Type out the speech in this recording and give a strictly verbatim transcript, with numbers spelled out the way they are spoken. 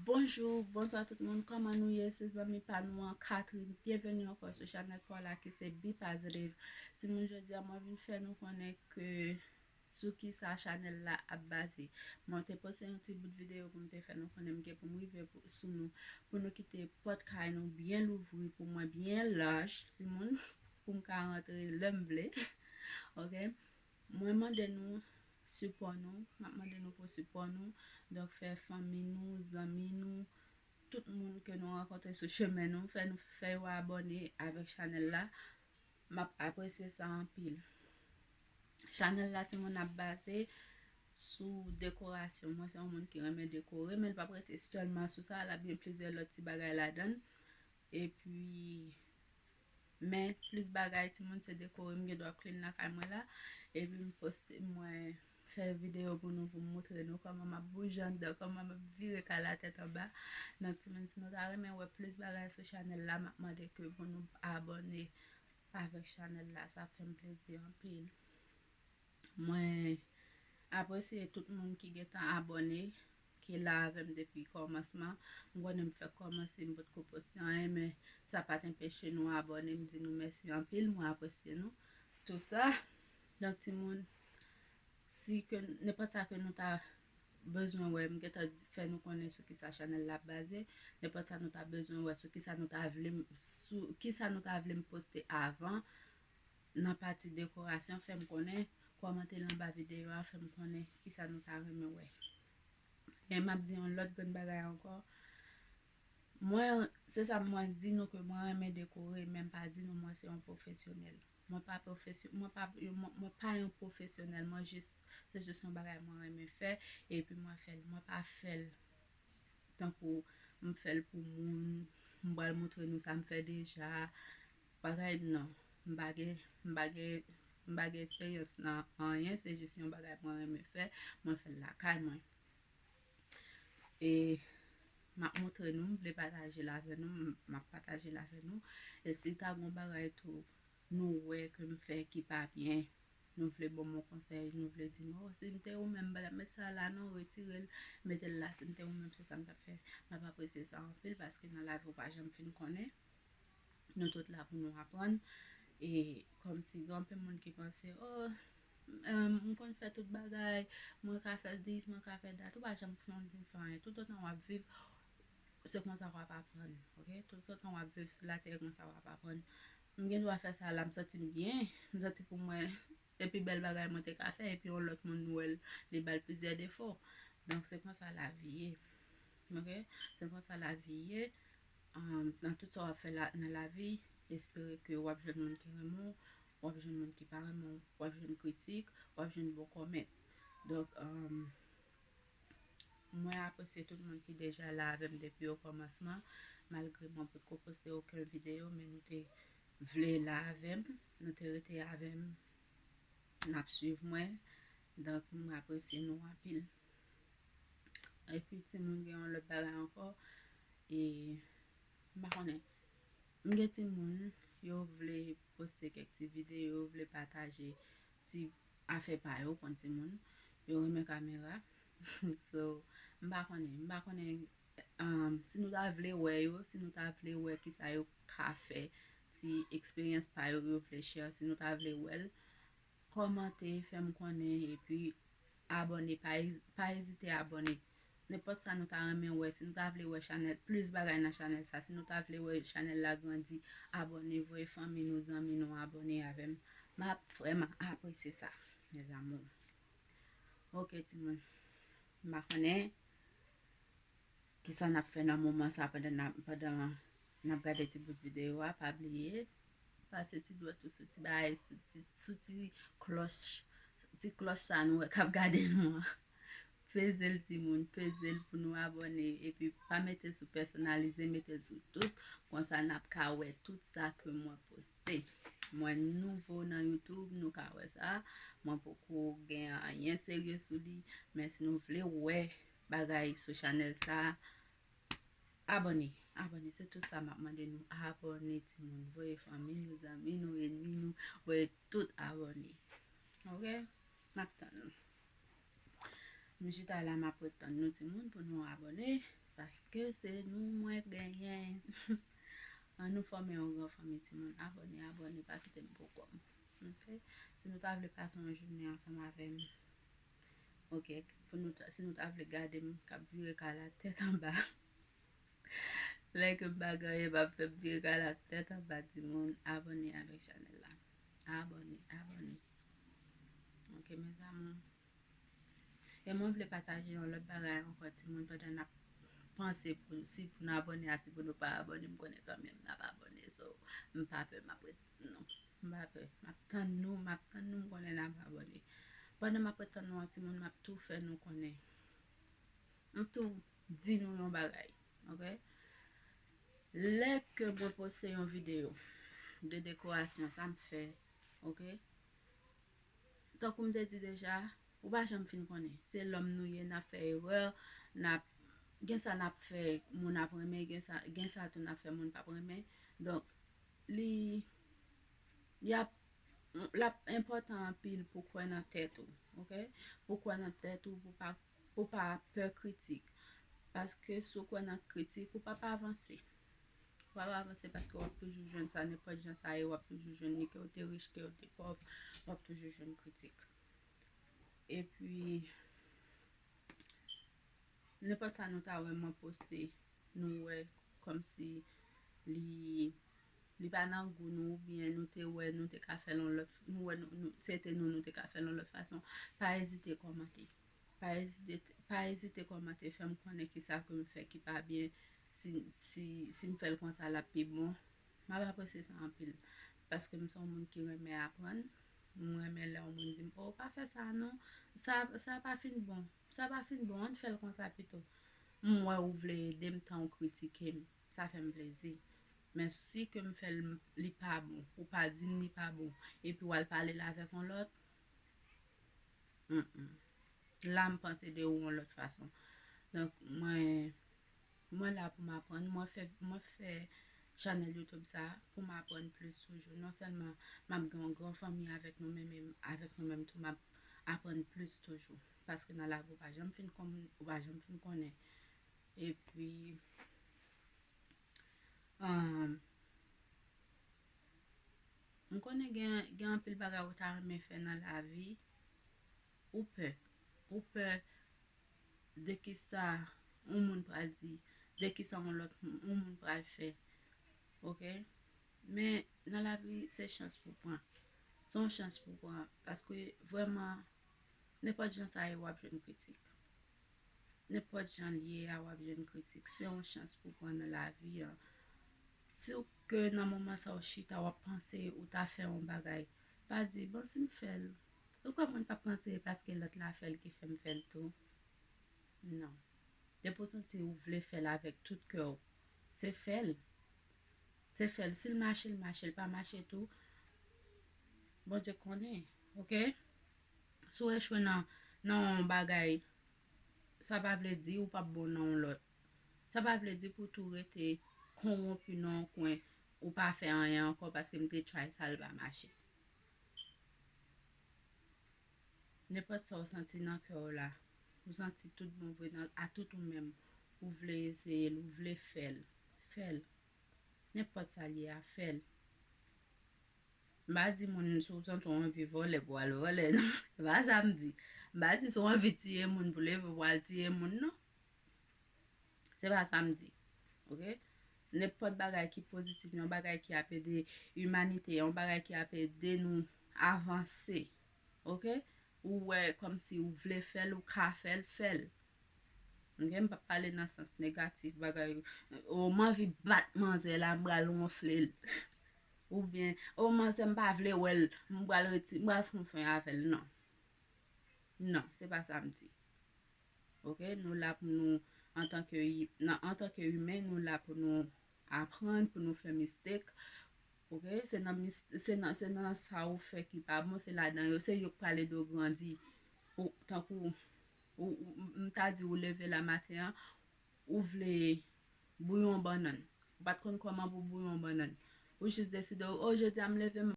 Bonjou, bonswa tout moun, kòman nou ye? Se zanmi pa nou an, Catherine. Byenveni ankò sou chanèl pa w la ki se Be Positive. Timoun, jodi a mwen vin fè nou konnen ke sou kisa chanèl la ap baze. Mwen te poste yon ti bout videyo pou m te fè nou konnen m gen pou m rive pou- sou nou, pou nou kite pòt kay nou byen louvri pou mwen, byen laj, timoun, pou m ka rantre lè m vle. Ok? Mwen mande nou sipò nou, m ap mande nou pou sipò nou. Donk, fè fanmi nou, zanmi nou, tout moun ke nou rankontre sou chemen nou, fè nou fè yo abòne avèk chanèl la. M ap apresye sa anpil. Chanèl la, timoun, ap baze sou dekorasyon. Mwen se yon moun ki renmen dekore, men l p ap rete sèlman sou sa, l ap gen plizyè lòt ti bagay ladan l. Epi, men plis bagay, timoun, se dekore. M gen dwa ap clean lakay mwen la. Epi m poste, mwen fè videyo pou nou, pou m montre nou kòman m ap bouje anndan, kòman m ap vire kay la tèt anba. Donk, timoun, si nou ta renmen wè plis bagay sou chanèl la, m ap mande ke pou nou abòne avèk chanèl la. Sa ap fè m plezi anpil. Mwen apresye tout moun ki gentan abòne, ki la avè m depi kòmansman. M konnen m fèk kòmanse, m potko poste anyen, men sa pa t anpeche nou abòne. M di nou mèsi anpil, mwen apresye nou. Tou sa. Donk, timoun, si ke nenpòt sa ke nou ta bezwen wè, m gentan fè nou konnen sou kisa chanèl la ap baze. Nenpòt sa nou ta bezwen wè, sou kisa nou ta vle m- sou kisa nou ta vle m poste avan, nan pati dekorasyon, fè m konnen, kòmante l anba videyo a, fè m konnen kisa nou ta renmen wè. E m ap di yon lòt grenn bagay ankò. Mwen, se sa mwen di nou ke mwen renmen dekore, men m pa di nou mwen se yon pwofesyonèl. Mwen pa pwofesyo- mwen pa, mwen, mwen pa yon pwofesyonèl, mwen jis, se jis yon bagay mwen renmen fè, epi mwen fè l. Mwen pa fè l tankou m fè l pou moun, m pral montre nou sa m fè deja. Bagay non, m pa gen, m pa gen, m pa gen eksperyans nan anyen, se jis yon bagay mwen renmen fè, mwen fè l lakay mwen. E m ap montre nou, m vle pataje l avè nou, m ap pataje l avè nou. E si ta gon bagay tou, nou wè ke m fè ki pa byen, nou vle ban m yon konsèy, nou vle di m, "Oh, si m te ou menm, m pa t ap met sa la non, retire l, mete l la, si m te ou menm, se sa m t ap fè." M ap apresye sa anpil, paske nan lavi ou pa janm fin konnen. Nou tout la pou nou aprann. E kòmsi gen anpil moun ki panse, "Oh, em, m konn fè tout bagay, mwen ka fè dis, mwen ka fè dat." Ou pa janm konn fin fè anyen. Toutotan w ap viv, se konsa w ap aprann, ok? Toutotan w ap viv sou latè, konsa w ap aprann. M gen dwa fè sa la, m santi m byen, m santi pou mwen, epi bèl bagay mwen te ka fè, epi yon lòt moun wè l, li ba l plizyè defo. Donk, se konsa lavi ye. Ok? Se konsa lavi ye. Um, nan tout sa w ap fè la, nan lavi, espere ke w ap jwenn moun ki renmen w, w ap jwenn moun ki pa renmen w, w ap jwenn kritik, w ap jwenn bon kòmant. Donk, um, mwen apresye tout moun ki deja la avè m depi okòmansman, malgre mwen potko poste okenn videyo, men nou te vle la avè m, nou te rete avè m, n ap swiv mwen. Donk, mwen apresye nou anpil. Epi, timoun, gen yon lòt bagay ankò. E, m pa konnen. M gen timoun, yo vle poste kèk ti videyo, yo vle pataje ti afè pa yo, konn timoun. Yo renmen kamera. So, m pa konnen, m pa konnen, um, si nou ta vle wè yo, si nou ta vle wè kisa yo ka fè, ti eksperyans pa yo, yo vle share, si nou ta vle wè l, kòmante, fè m konnen, epi abòne, pa ez- pa ezite abòne. Nenpòt sa nou ta renmen wè, si nou ta vle wè chanèl, plis bagay nan chanèl sa, si nou ta vle wè chanèl la grandi, abòne, voye fanmi nou, zanmi nou abòne avè m. M ap vrèman apresye sa, mes amours. Ok, timoun. M pa konnen kisa n ap fè nan moman sa pandan n ap, pandan n ap gade ti bout videyo a, pa bliye pase ti dwèt ou sou ti bagay, sou ti, sou ti klòch, ti klòch sa nou wè k ap gade nou an. Peze l, timoun, peze l pou nou abòne, epi pa mete l sou pèsonalize, mete l sou tout, konsa n ap ka wè tout sa ke mwen poste. Mwen nouvo nan YouTube, nou ka wè sa, mwen poko gen anyen serye sou li, men si nou vle wè bagay sou chanèl sa, abòne, abòne, se tout sa m ap mande nou, abòne, timoun, voye fanmi nou, zanmi nou, ènmi nou, voye tout abòne. Ok? M ap tann nou. M chita la, m ap ret tann nou, timoun, pou nou abòne. Paske se nou mwen genyen. Ann nou fòme yon gran fanmi timoun. Abòne, abòne, pa kite m pou kò m. Ok? Si nou ta vle pase yon jounen ansanm avè m, ok, pou nou ta, si nou ta vle gade m k ap vire kala tèt anba, lè ke m pa gen anyen m ap fè, m vire kala tèt anba timoun, abòne avèk chanèl la. Abòne, abòne. Ok, mes amours. E mwen vle pataje yon lòt bagay ankò, timoun, pandan n ap panse pou, si pou n abòne a, si pou nou pa abòne, m konnen kanmenm n ap abòne. So, m pa pè, m ap ret, non, m pa pè. M ap tann nou, m ap tann nou, m konnen n ap abòne. Pandan m ap ret tann nou an, timoun, m ap tou fè nou konnen. M ap tou di nou yon bagay, ok? Lè ke mwen poste yon videyo de dekorasyon, sa m fè, ok? Tankou m te di deja, ou pa janm fin konnen. Se lòm nou ye, n ap fè erè, n ap, gen sa n ap fè moun ap renmen, gen sa, gen sa tou n ap fè moun p ap renmen. Donk, li, y ap, l ap enpòtan anpil pou kwè nan tèt ou, ok? Pou kwè nan tèt ou, pou pa, pou pa pè kritik. Paske si w kwè nan kritik, ou p ap avanse. Ou p ap avanse paske w ap toujou jwenn sa, nenpòt jan sa ye, w ap toujou jwenn li, ke w te rich, ke w te pòv, w ap toujou jwenn kritik. Epi, nenpòt sa nou ta wè mwen poste, nou wè kòmsi li, li pa nan gou nou, oubyen nou te wè nou te ka fè l yon lòt, nou wè nou, nou, se te nou, nou te ka fè l yon lòt fason, pa ezite kòmante. Pa ezite, pa ezite kòmante, fè m konnen kisa ke m fè ki pa byen. Si, si, si m fè l konsa, l ap pi bon. M ap apresye sa anpil. Paske m se yon moun ki renmen aprann. M renmen lè yon moun di m, "O, pa fè sa non. Sa, sa pa fin bon. Sa pa fin bon. Ann fè l konsa pito." M wè ou vle ede m, tan ou kritike m. Sa fè m plezi. Men si ke m fè l, li pa bon, ou pa di m li pa bon, epi w al pale l avèk yon lòt, mm, mm. La, m panse de ou yon lòt fason. Donk, mwen, mwen la pou m aprann. Mwen fè, mwen fè chanèl YouTube sa pou m aprann plis toujou. Non sèlman m ap gen yon gran fanmi avèk nou, men menm avèk nou menm tou, m ap aprann plis toujou. Paske nan lavi, ou pa janm fin konn, ou pa janm fin konnen. Epi, um, m konnen gen, gen anpil bagay ou ta renmen fè nan lavi, ou pè. Ou pè de kisa yon moun pral di, de kisa yon lòt yon moun pral fè. Ok? Men nan lavi, se chans pou pran. Se yon chans pou pran. Paske vrèman, nenpòt jan sa ye, w ap jwenn kritik. Nenpòt jan l ye a, w ap jwenn kritik. Se yon chans pou pran nan lavi an. Si w ke nan moman sa w chita, w ap panse ou ta fè yon bagay, pa di, "Bon, si m fè l, ou kwè moun p ap panse e paske lòt la fè l ki fè m fè l tou?" Non. Depi w santi ou vle fè l avèk tout kè w, se fè l. Se fè l. Si l mache, l mache, l pa mache tou, Bondye konnen, ok? Si w echwe nan, nan yon bagay, sa pa vle di ou p ap bon nan yon lòt. Sa pa vle di pou w tou rete konwonpi nan yon kwen, ou pa fè anyen ankò paske m te try sa, l pa mache. Nenpòt sa w santi nan kè w la, ou santi tout bon vre nan, a tout ou menm, ou vle eseye l, ou vle fè l, fè l. Nenpòt sa l ye a, fè l. M pa di moun si w santi w anvi vòlè pou w al vòlè, non. Se pa sa m di. M pa di si w anvi tiye moun pou leve pou w al tiye moun, non. Se pa sa m di. Ok? Nenpòt bagay ki pozitif, yon bagay ki ap ede imanite, yon bagay ki ap ede nou avanse. Ok? Ou wè kòmsi ou vle fè l, ou ka fè l, fè l. Ok? M p ap pale nan sans negatif, bagay, o, m anvi bat manzè la, m pral wonfle l. Oubyen, o, manzè m pa vle wè l, m pral reti-, m pral fè yon fen avè l. Non. Non, se pa sa m di. Ok? Nou la pou nou, antanke, nan, antanke imen, nou la pou nou aprann, pou nou fè mistake. Ok? Se nan mis-, se nan, se nan sa ou fè ki pa bon, se ladan yo, se yo k pral ede w grandi. Ou, tankou, ou, ou, m ta di ou leve la maten an, ou vle bouyon bannann. Ou pa t konn kòman pou bouyon bannann. Ou jis deside, o, jodi a m leve, m